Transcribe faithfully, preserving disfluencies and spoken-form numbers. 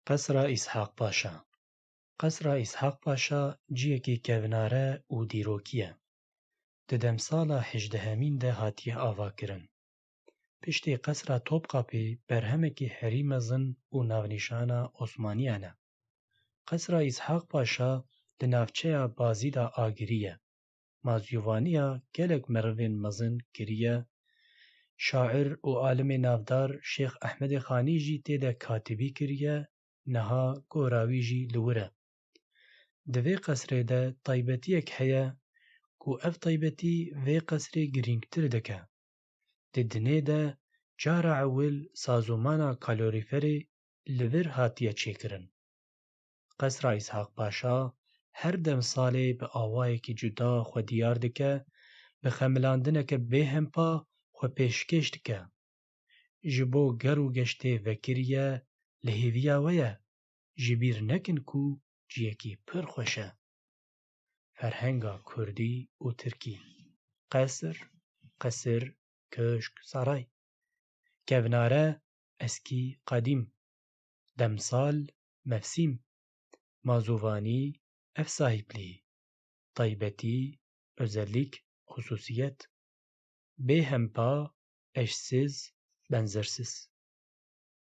Qesra Îshaq Paşa. Qesra Îshaq Paşa ciyekî kevnare û dîrokî ye. Di demsala hejdehemîn de hatiye avakirin. Piştî Qesra Topkapî berhemekî herî mezin û navnîşana Osmaniyan e. Qesra Îshaq Paşa di navçeya Bazîda Agirî ye. Mazûvaniya gelek merivên mezin kiriye. Şair û alimê navdar Şêx Ehmedê Xanî jî tê de katibî kiriye, niha gora wî jî li wir e. Di vê qesrê de taybetiyek heye ku ev taybetî vê qesrê girîngtir dike. Di dinê de cara ewil sazûmana kalorîferê li vir hatiye çêkirin. Qesra Îshaq Paşa her demsalê bi awayekî cuda xwe diyar dike, bi xemilandineke bêhempa xwe pêşkêş dike. Ji bo ger û geştê vekirî ye, li hêviya we ye, ji bîr nekin ku ciyekî pir xweş e. Ferhenga kurdî û tirkî. Qesr, qesir, köşk, saray. Kevnare, eskî, qedîm. Demsal, mevsîm. Mazûvanî, ev sahîplî. Taybetî, özellik, xususiyet. Bêhempa, eşsiz, benzersiz.